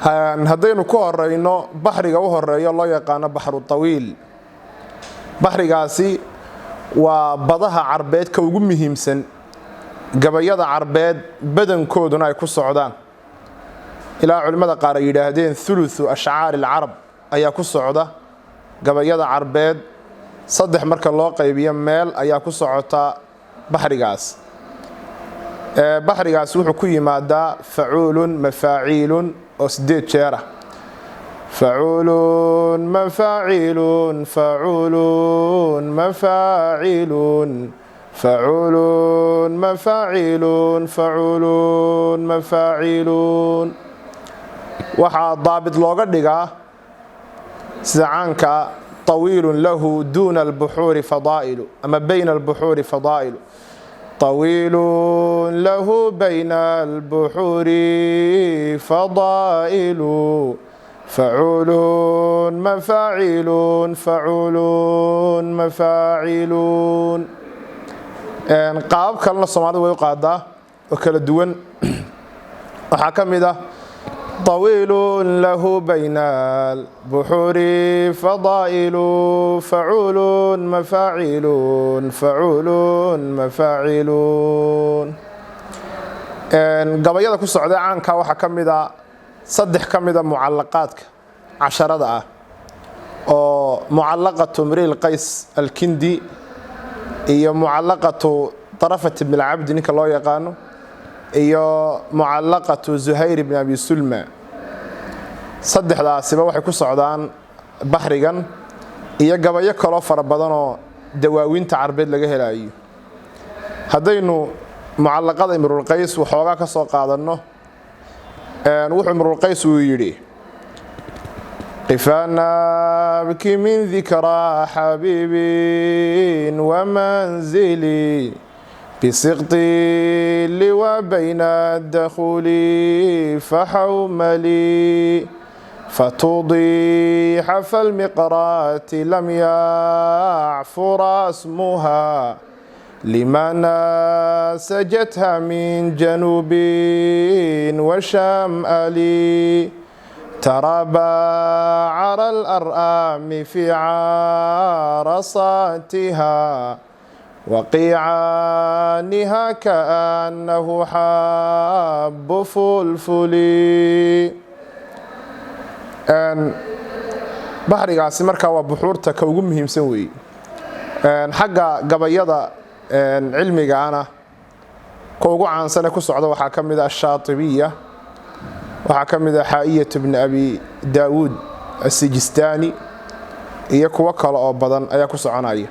Haddaynu ku horeyno baxriga u horeeyo, loo yaqaano Baxru Tawiil, baxrigaasi waa badaha Carbeed ka ugu muhiimsan, gabayada Carbeed badankooduna ay ku socdaan, ilaa culimmada qaar ay yidhaahdeen thuluthu ashcaari alcarab ayaa ku socda. Gabayada Carbeed saddex marka loo qaybiyo meel ayaa ku socota baxrigaas. Baxrigaas wuxuu ku yimaadaa facuulun mafaaciilun oo 8 jeer ah: facuulun mafaaciilun facuulun mafaaciilun facuulun mafaaciilun facuulun mafaaciilun. Waxaa daabit looga dhigaa sida caanka: طawiilu lahu duuna albuxuuri fadaa'ilu ama bayna albuxuuri fadaa'ilu, طawiilu lahu bayna albuxuuri fadaa'ilu, facuulun mafaaciilun facuulun mafaaciilun. Qaabab kalena Soomaalida way u qaadaa oo kala duwan. Waxaa ka mid ah: طawiilu lahu bayna albuxuuri fadaa'ilu, facuulun mafaaciilun facuulun mafaaciilun. Gabayada ku socda caanka waxaa ka mid a saddex ka mida mucallaqaadka casharada ah, oo mucallaqatu Imriil Qays Alkindi iyo mucallaqatu Tarafat ibn Alcabdi ninka loo yaqaano iyo mucallaqatu Zuhayr ibn Abi Sulma. Saddexdaasiba waxay ku socdaan baxrigan iyo gabayo kaloo fara badanoo dawaawinta Carbeed laga helayo. Haddaynu mucallaqada Imrulqays waxoogaa ka soo qaadanno, wuxuu Imrulqays uu yidhi: قفا نبكي من ذكرى حبيب ومنزلي بسقط وبين الدخول فحوملي، فتوضيح فالمقرات لم يعفر اسمها لما نسجتها من جنوب وشمالي، ترى بعر الأرآم في عرصاتها وقيعانها كأنه حب فلفلي. Baxrigaasi markaa waa buxuurta ka ugu muhiimsan weeye. Xagga gabayada cilmigaana, ka ugu caansane ku socda waxaa ka mid a Ashaatibiya, waxaa ka mid a Xaa'iyat bni Abi Daawuud Asijistaani iyo kuwo kale oo badan ayaa ku soconaya.